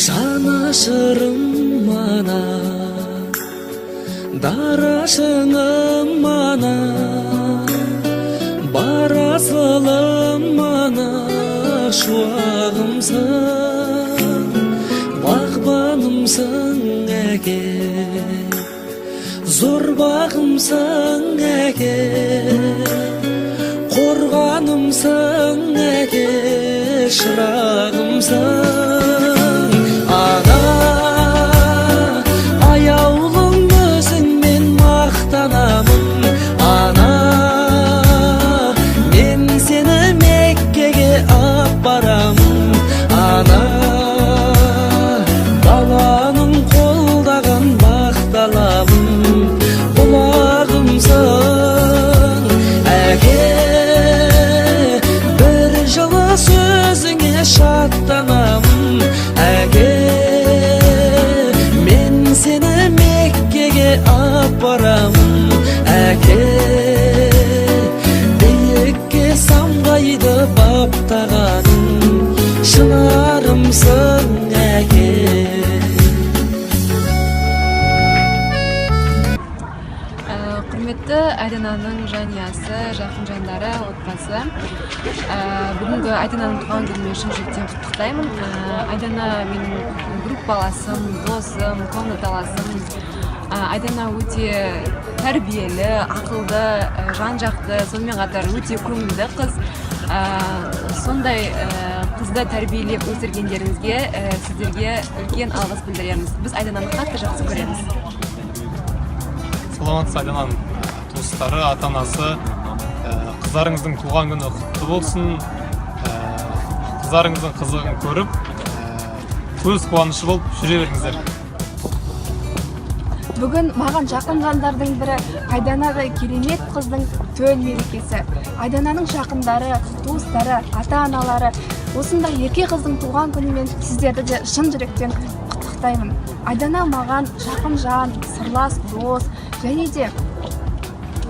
Жанашырым ана, дара шыңым ана, бар асылым ана, шуағымсың, бағбанымсың әке, зор бағымсың әке, қорғанымсың әке, шырағымсың. Ана, аяулым өзіңмен мақтанамын, ана, мен сені Меккеге апарамын, ана, баланың қолдаған бақталамын, бұлағымсың, әке, бір жылы сөзіңе шаттанамын, әке, мен сені Меккеге апарамын, әке, биікке самғайды баптағаның, шынарымсың, әке. Құрметті Айдананың жанұясы, жақын жандары, отбасы, бүгінгі Айдананың туған күнімен шын жүректен құттықтаймын. Айдана менің группаласым, досым, комнаталасым. Айдана өте тәрбиелі, ақылды, жан-жақты, сонымен қатар өте көңілді қыз. Сондай қызды тәрбиелеп өсіргендеріңізге сіздерге үлкен алғыс білдіреміз. Біз Айдананы қатты жақсы көреміз. Саламатсыз, Айдананың туыстары, ата анасы, қыздарыңыздың туған күні құтты болсын. Қыздарыңыздың қызығын көріп, көз қуанышы болып жүре беріңіздер. Бүгін маған жақын жандардың бірі Айданадай керемет қыздың төл мерекесі. Айдананың жақындары, туыстары, ата-аналары, осындай ерке қыздың туған күнімен сіздерді де шын жүректен құттықтаймын. Айдана маған жақын жан, сырлас дос және де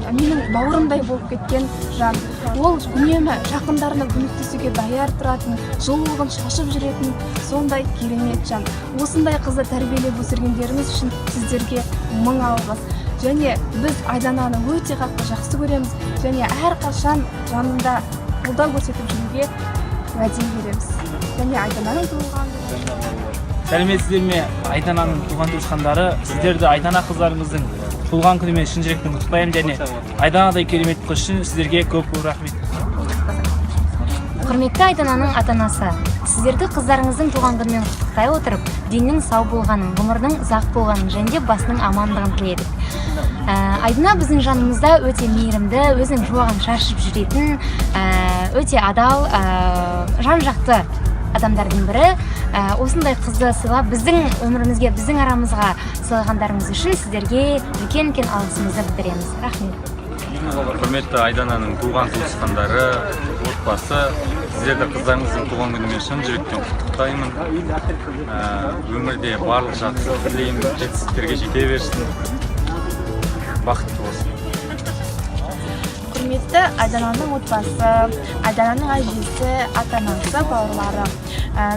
менің бауырымдай болып кеткен жан. Ол үнемі жақындарына көмектесуге даяр тұратын, жылулығын шашып жүретін сондай керемет жан. Осындай қызды тәрбиелеп өсіргендеріңіз үшін сіздерге мың алғыс. Және біз Айдананы өте қатты жақсы көреміз және әрқашан жанында қолдау көрсетіп жүруге уәде береміз. Және Айдананың туылған күні. Сәлеметсіздер ме, Айдананың туған туысқандары! Сіздерді Айдана қыздарыңыздың туылған күнімен шын жүректен құттықтаймын және Айданадай керемет қыз үшін сіздерге көп көп рахмет. Құрметті Айдананың ата анасы, сіздерді қыздарыңыздың туған күнімен құттықтай отырып, деннің сау болғанын, ғұмырдың ұзақ болғанын және де басының амандығын тіледік. Айдана біздің жанымызда өте мейірімді, өзінің шуағын шашып жүретін, өте адал, жан жақты адамдардың бірі. Осындай қызды сыйлап, біздің өмірімізге, біздің арамызға сыйлағандарыңыз үшін сіздерге үлкен үлкен алғысымызды білдіреміз. Рахмет. Құрметті Айдананың туған туысқандары, отбасы, сіздерді қыздарыңыздың туған күнімен шын жүректен құттықтаймын. Өмірде барлық жақсылық тілеймін, жетістіктерге жете берсін, бақытты болсын. Құрметті Айдананың отбасы, Айдананың әжесі, ата анасы, бауырлары.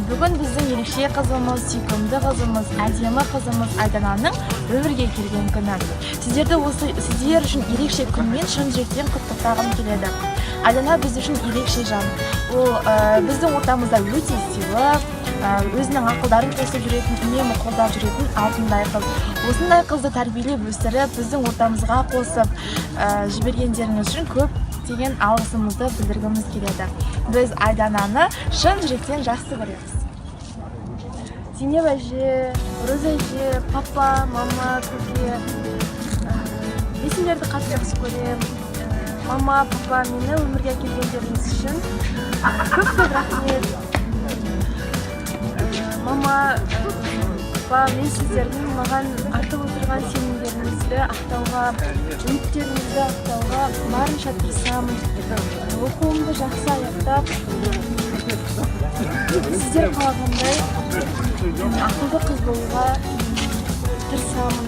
Бүгін біздің ерекше қызымыз, сүйкімді қызымыз, әдемі қызымыз Айдананың өмірге келген күні. Сіздерді осы сіздер үшін ерекше күнмен шын жүректен құттықтағым келеді. Айдана біз үшін ерекше жан. Ол біздің ортамызда өте сыйлы, өзінің ақылдарын қосып жүретін, үнемі қолдап жүретін алтындай қыз. Осындай қызды тәрбиелеп өсіріп, біздің ортамызға қосып жібергендеріңіз үшін көптеген алғысымызды білдіргіміз келеді. Біз Айдананы шын жүректен жақсы көреміз. Зейнеп әже, Роза әже, папа, мама, көке, мен сендерді қатты жақсы көремін. Мама, папа, мені өмірге әкелгендеріңіз үшін көп көп рахмет. Мама, папа, мен сіздердің маған артып отырған сенімдеріңізді ақтауға, үміттеріңізді ақтауға барынша тырысамын. Оқуымды жақсы аяқтап, Сіздер қалағандай ақылды қыз болуға тырысамын.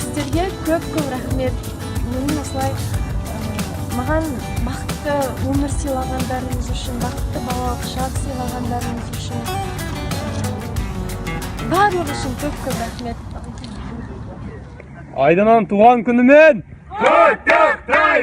Сіздерге көп көп рахмет, менің осылай маған бақытты өмір сыйлағандарыңыз үшін, бақытты балалық шақ сыйлағандарыңыз үшін, барлығы үшін көп көп рахмет. Айдананың туған күнімен! Құттықтаймыз!